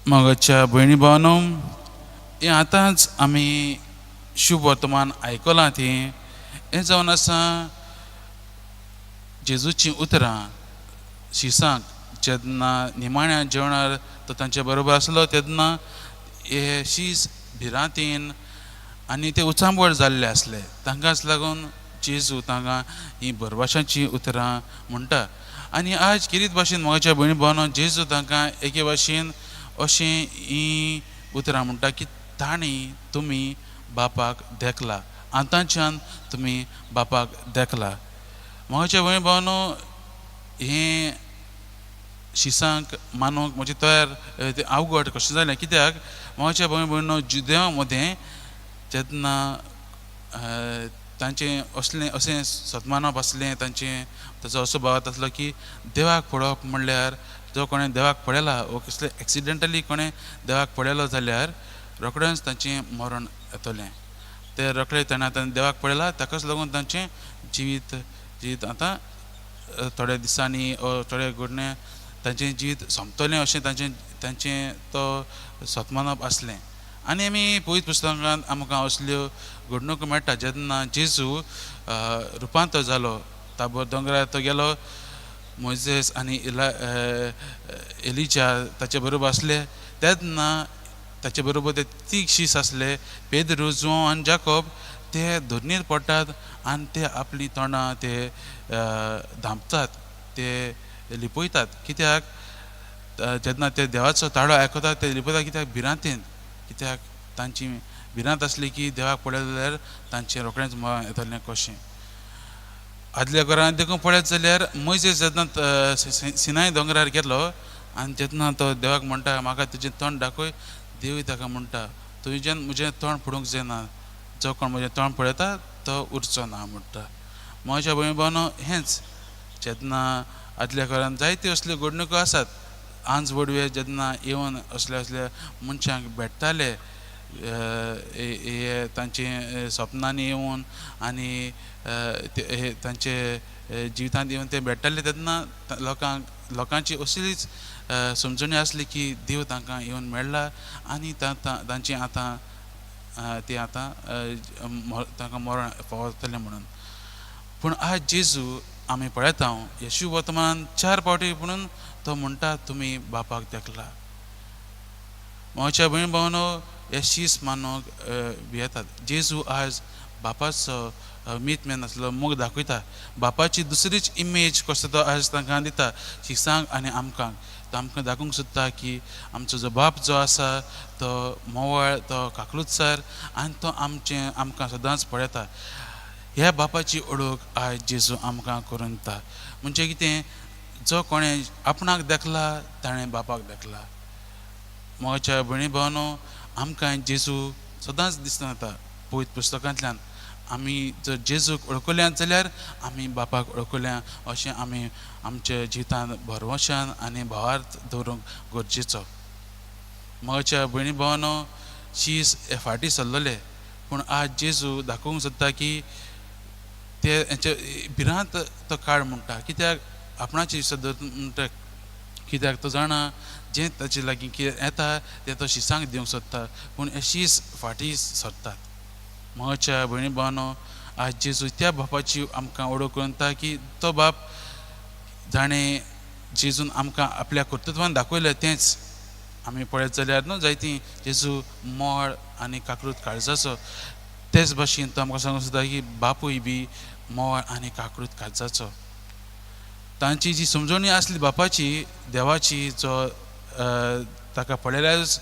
मोगाच्या भयणी भावानो, हें आतांच आमी शुभ वर्तमान आयकलां ती हें जावन आसा जेजूचीं उतरां शिसांक जेन्ना निमाण्या जेवणार तो तांचे बरोबर आसलो तेन्ना हे शीस भिरांतीन आनी ते उचांबळ जाल्ले आसले. तांकांच लागून जेजू तांकां हीं भरवशाचीं उतरां म्हणटा. आनी आज खेरीत भाशेन मोगाच्या भयणी भावानो, जेजू तांकां एके भाशेन अशें हीं उतरां म्हणटा की तांणी तुमी बापाक देखला, आतांच्यान तुमी बापाक देखला. मोगाच्या भयणी भावानो, हें शिसांक मानूंक म्हणजे तयार तें अवघड कशें जालें. कित्याक मोगाच्या भयण भयणो, जुदेवा मदें जेन्ना तांचें असलें अशें सतमानप आसलें, तांचें ताचो असो भावार्थ आसलो की देवाक पळोवप म्हणल्यार जो कोणें देवाक पळयला वो कसले एक्सिडेंटली कोणें देवाक पळयलो जाल्यार रोखडेंच तांचें मरण येतलें. ते रोखडे ताणें आतां देवाक पळयला, ताकाच लागून तांचें जिवीत जिवीत आतां थोड्या दिसांनी थोडे घडणें तांचें जिवीत सोंपतलें अशें तांचें तांचें तो सतमानप आसलें. आनी आमी पवित्र पुस्तकांत आमकां असल्यो घडणुको मेळटा. जेन्ना जेजू रुपांतर जालो, ताबो दोंगरार तो गेलो, मोयजेस आनी एलिजा ताचे बरोबर आसले तेन्ना ताचे बरोबर ते तीग शीस आसले, पेद्रू, जुवांव आनी जाकोब. ते धरणीर पडटात आनी ते आपलीं तोंडां ते धांपतात, ते लिपयतात. कित्याक जेन्ना ते देवाचो ताळो आयकतात ते लिपयतात, कित्याक भिरांतेन, कित्याक तांची भिरांत आसली की देवाक पळयले जाल्यार तांचें रोखडेंच मरण येतलें कशें. आदल्या घरांत देखून पळयत जाल्यार मोयजेस जेन्ना सिनाय दोंगरार गेलो आनी जेन्ना तो देवाक म्हणटा म्हाका तुजें तोंड दाखय, देवूय ताका म्हणटा तुज्यान म्हजें तोंड पळोवंक जायना, जो कोण म्हजें तोंड पळयता तो उरचो ना म्हणटा. म्हज्या भयण भावांनो, हेंच जेन्ना आदल्या घरांत जायत्यो असल्यो घडणुको आसात. आंज वडवे जेन्ना येवन असल्या असल्या मनशांक भेटताले, हे तांचे सपनांनी येवन आनी तांचे जिवितांत येवन ते भेटताले तेन्ना लोकांक लोकांची असलीच समजणी आसली की देव तांकां येवन मेळ्ळा आनी तांची आतां ती आतां तांकां मरण पावतलें म्हणून. पूण आज जेजू आमी पळयता येशू वर्तमान 4 फावटी म्हणून तो म्हणटा तुमी बापाक देखला. म्हज्या भयण भावांनो, हे शीस मानूंक भियेतात. जेजू आज बापाचो मीत मेन आसलो मोग दाखयता, बापाची दुसरीच इमेज कसो तो आज तांकां दिता शिसांक आनी आमकां. तो आमकां दाखोवंक सोदता की आमचो जो बाप जो आसा तो मोवाळ, तो काकलुतसार आनी तो आमचें आमकां सदांच पळयता. ह्या बापाची ओळख आयज जेजू आमकां करून दिता. म्हणजे कितें, जो कोणें आपणाक देखला ताणें बापाक देखला. म्हज्या भयणी भावांनो, आमकां जेजू सदांच दिसून येता पवित्र पुस्तकांतल्यान. आमी जर जेजूक वळखल्या जाल्यार आमी बापाक वळखल्या अशें आमी आमच्या जिवितांत भरवशान आनी भावार्थ दवरूंक गरजेचो. म्हज्या भयणी भावांनो, शीस हे फाटीं सरलेले, पूण आज जेजू दाखोवंक सोदता की ते हेंचे भिरांत तो काड म्हणटा. कित्याक आपणाची सदर म्हणटा, कित्याक तो जाणा जें ताचे लागीं कितें येता तें तो शिसांक दिवंक सोदता, पूण हे शीस फाटीं सरतात. म्हज्या भयणी भावांनो, आज जेजू त्या बापाची आमकां वळख करून दिता की तो बाप जाणें जेजून आमकां आपल्या कर्तृत्वान दाखयलें तेंच आमी पळयत जाल्यार न्हू जायतीं जेजू मोळ आनी काकृत काळजाचो, तेच भाशेन तो आमकां सांगूंक सोदता की बापूय बी मोळ आनी काकृत काळजाचो. तांची जी समजणी आसली बापाची, देवाची, जो ताका पळयल्यारच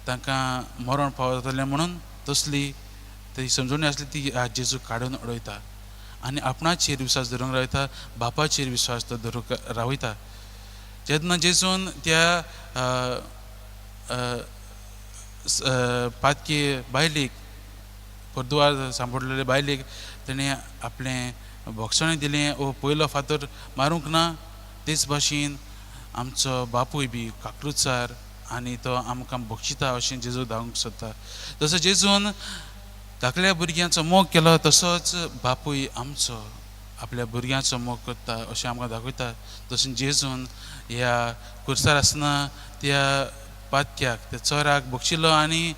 तांकां मरण पावतलें म्हणून तसली ती समजणी आसली ती आज जेजू काडून उडयता आनी आपणाचेर विश्वास धरूंक रावयता, बापाचेर विश्वास तो धरूंक रावयता. जेन्ना जेजून त्या पातकी बायलेक, परदुवार सांपडलेले बायलेक तेणें आपलें भोगसणें दिलें वो पयलो फातर मारूंक ना, तेच भाशेन आमचो बापूय बी काकलुचार आनी तो आमकां बक्षिता अशें जेजू दाखोवंक सोदता. जसो जेजून धाकल्या भुरग्यांचो मोग केलो तसोच बापूय आमचो आपल्या भुरग्यांचो मोग करता अशें आमकां दाखयता. तशें जेजून ह्या कुर्सार आसतना त्या पातक्याक, त्या चोराक बक्षिलो आनी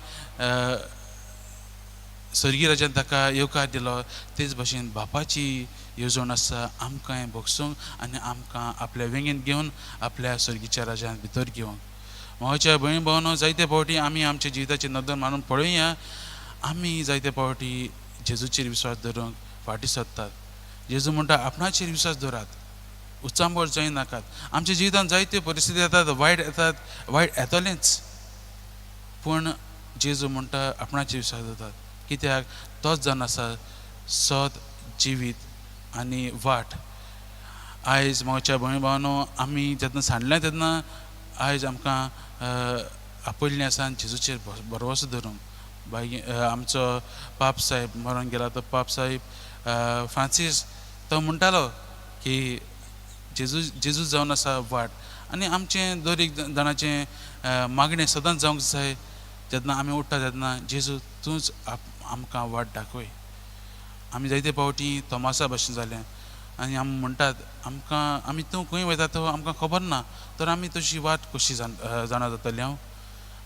स्वर्गीय राजान ताका येवकार दिलो, तेच भशेन बापाची येवजण आसा आमकांय बक्षूंक आनी आमकां आपल्या वेंगेंत घेवन आपल्या स्वर्गीच्या राजान भितर घेवंक. म्हज्या भयण भावनो, जायते फावटी आमी आमच्या जिविताची नदर मारून पळोवया, आमी जायते फावटी जेजूचेर विश्वास दवरूंक फाटीं सरतात. जेजू म्हणटा आपणाचेर विश्वास दवरात, उचांबळ जायनाकात. आमच्या जिवितांत जायत्यो परिस्थिती येतात, वायट येतात, वायट येतलेंच, पूण जेजू म्हणटा आपणाचेर विश्वास दवरात, कित्याक तोच जावन आसा सत, जिवीत आनी वाट. आयज म्हज्या भयण भावनो, आमी जेन्ना सांडलें तेन्ना आयज आमकां आपयल्लें आसा जेजूचेर भरवंसो दवरूंक. बाय आमचो पाप साहेब मरोन गेला तो पाप साहेब फ्रांसीस तो म्हणटालो की जेजू जेजू जावन आसा वाट. आनी आमचें दर एक जाणाचें मागणें सदांच जावंक जाय, जेन्ना आमी उठ्ठा तेन्ना जेजू तूंच आमकां वाट दाखय. आमी जायते फावटी तोमासा भशेन जालें आनी आमी म्हणटात आमकां आमी तूं खंय वयता तो आमकां खबर ना, तर आमी तुजी वाट कशी जाणा जातली. हांव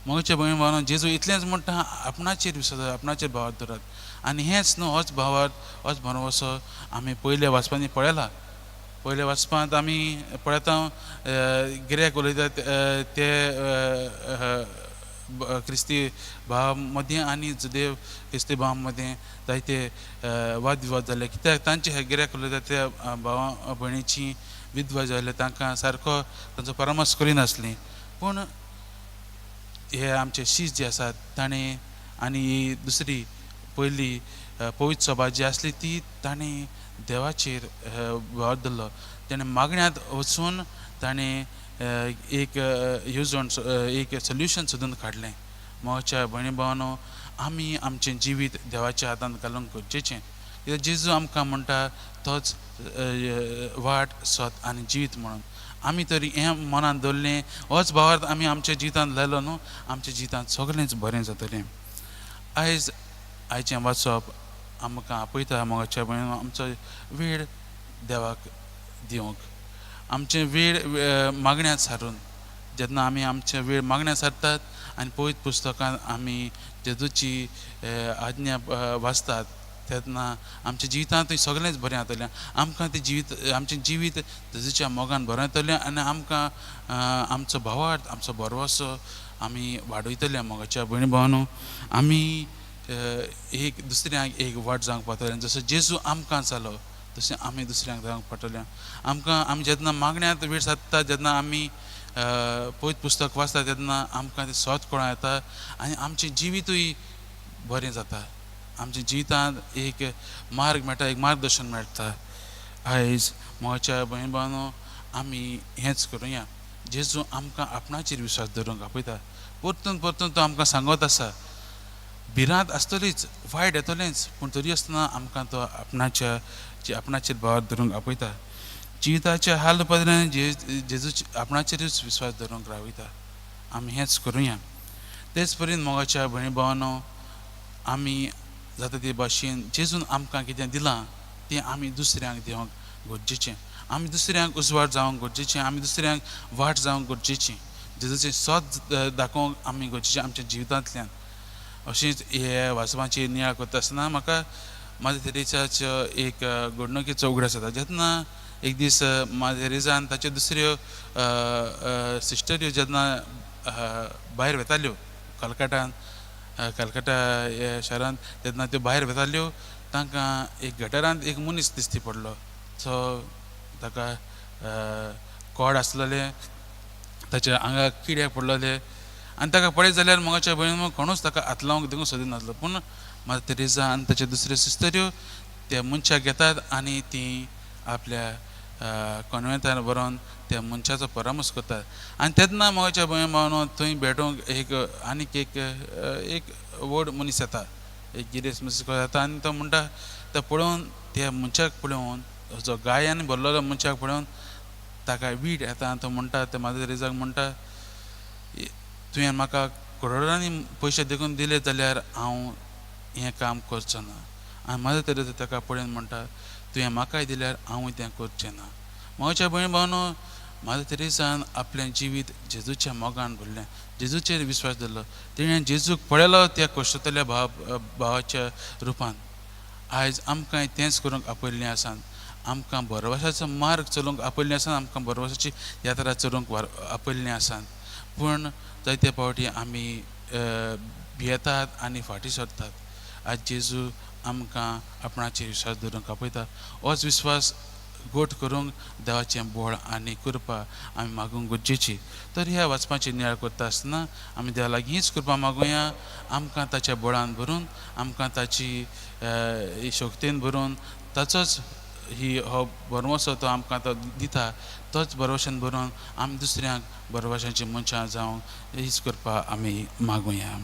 म्हज्या भयण भावान, जेजू इतलेंच म्हणटा आपणाचेर विश्वास, आपणाचेर भावार्थ दवरात. आनी हेंच न्हू, होच भावार्थ, होच भरवंसो आमी पयल्या वाचपांनी पळयला. पयल्या वाचपांत आमी पळयता गिऱ्याक उलयतात ते क्रिस्ती भावा मदीं आनी जुदेव क्रिस्ती भावा मदीं जायते वाद विवाद जाले, कित्याक तांचे हे गिऱ्याक उलयतात त्या भावा भयणीची विधवा जाल्ले, तांकां सारको तांचो परामर्श करिनासली. पूण हे आमचे शीस जे आसात ताणें आनी दुसरी पयली पवित्र सभा जी आसली ती ताणें देवाचेर भार दवरलो. ताणें मागण्यांत वचून ताणें एक येवजण, एक सोल्युशन सोदून काडलें. म्हज्या भयणी भावानो, आमी आमचें जिवीत देवाच्या हातांत घालूंक गरजेचें, कित्याक जेजू आमकां म्हणटा तोच वाट, सत आनी जिवीत म्हणून. आमी तरी हें मनांत दवरलें, होच भावार्थ आमी आमच्या जिवितांत लायलो न्हू, आमच्या जिवितांत सगळेंच बरें जातलें. आयज आयचें वाचप आमकां आपयता म्हज्या भयण, आमचो वेळ देवाक दिवंक, आमचें वेळ मागण्यांत सारून. जेन्ना आमी आमचें वेळ मागण्यांत सारतात आनी पवित्र पुस्तकांत आमी जेजूची आज्ञा वाचतात तेन्ना आमच्या जिवितांतूय सगळेंच बरें जातलें. आमकां तें जिवीत, आमचें जिवीत जेजूच्या मोगान बरें जातलें आनी आमकां आमचो भावार्थ, आमचो भरवंसो आमी वाडयतले. मोगाच्या भयणी भावानो, आमी एक दुसऱ्यांक एक वाट जावंक पावतले, जसो जेजू आमकां जालो तशें आमी दुसऱ्यांक जावंक पडटलें. आमकां आमी जेन्ना मागण्यांत वेळ सादता, जेन्ना आमी पवित्र पुस्तक वाचता तेन्ना आमकां तें सत कळोन येता आनी आमचें जिवितूय बरें जाता. आमच्या जिवितांत एक मार्ग मेळटा, एक मार्गदर्शन मेळटा. आयज म्हज्या भयण भावानो, आमी हेंच करुया. जेजू आमकां आपणाचेर विश्वास दवरूंक आपयता, परतून परतून तो आमकां सांगत आसा. भिरांत आसतलीच, वायट येतलेंच, पूण तरी आसतना आमकां तो आपणाच्या आपणाचेर भावार्थ धरूंक आपयता. जिविताच्या हाल पदरान जेजूचे आपणाचेरूच विश्वास दवरूंक रावयता. आमी हेंच करुया. तेच परीन मोगाच्या भयणी भावानो, आमी जाता ते भाशेन जेजून आमकां कितें दिलां तें आमी दुसऱ्यांक दिवंक गरजेचें, आमी दुसऱ्यांक उजवाड जावंक गरजेचें, आमी दुसऱ्यांक वाट जावंक गरजेचें, जेजूचें सत दाखोवंक आमी गरजेचें आमच्या जिवितांतल्यान. अशेंच हे वाचपाची नियाळ करता आसतना म्हाका मादर तेरेजाचो एक घडणुकेचो उगडास जाता. जेन्ना एक दीस मादर तेरेजान ताच्यो दुसऱ्यो सिस्टऱ्यो जेन्ना भायर वेताल्यो कलकटान, कलकटा शारांत जेन्ना त्यो भायर वेताल्यो, तांकां एक गटरांत एक मनीस दिश्टी पडलो. सो ताका कोड आसलेलें, ताच्या आंगाक किडे पडलेले आनी ताका पळयत जाल्यार मोगाच्या भयण कोणूच ताका हात लावंक दिवंक सोदिनासलो. पूण मादर तेरेजा आनी ताच्यो दुसऱ्यो सिस्टऱ्यो त्या मनशाक घेतात आनी ती आपल्या कॉन्वेंतान व्हरोन त्या मनशाचो परामर्श करतात. आनी तेन्ना मोगाच्या भयण भावानो, थंय भेटोवंक एक आनीक एक एक व्हड मनीस येता, एक गिरेस्त मनीस येता आनी तो म्हणटा, तो पळोवन त्या मनशाक पळोवन, जो गायान भरलेलो मनशाक पळोवन ताका वीट येता आनी तो म्हणटा, त्या मादर तेरेजाक म्हणटा, तुवें म्हाका करोडांनी पयशे देखून दिले जाल्यार हांव हें काम करचो ना. आनी मादर तेरेजा ताका पळोवन म्हणटा, तुवें म्हाकाय दिल्यार हांवूय तें करचें ना. म्हज्या भयण भावानो, मादर तेरेजान आपलें जिवीत जेजूच्या मोगान भरलें, जेजूचेर विस्वास दवरलो. तिणें जेजूक पळयलो त्या कश्टतल्या भावाच्या रुपान. आयज आमकां तेंच करूंक आपयल्लें आसा. आमकां भरवंशाचो मार्ग चलोवंक आपयल्लें आसा, आमकां भरवंशाची यात्रा चलोवंक आपयल्लें आसा. पूण जायते फावटी आमी भियेतात आनी फाटीं सरतात. आयज जेजू आमकां आपणाचेर विस्वास दवरूंक आपयता. होच विस्वास गोट करूंक देवाचें बळ आनी कृपा आमी मागूंक गरजेची. तर ह्या वाचपाची नियाळ करता आसतना आमी देवा लागीं हीच कृपा मागुया, आमकां ताच्या बळान भरून, आमकां ताची शक्तीन भरून, ताचोच ही हो भरवंसो तो आमकां तो दिता, तोच भरवंशान भरून आमी दुसऱ्यांक भरवंशाची मनशां जावंक हीच कृपा आमी मागुया.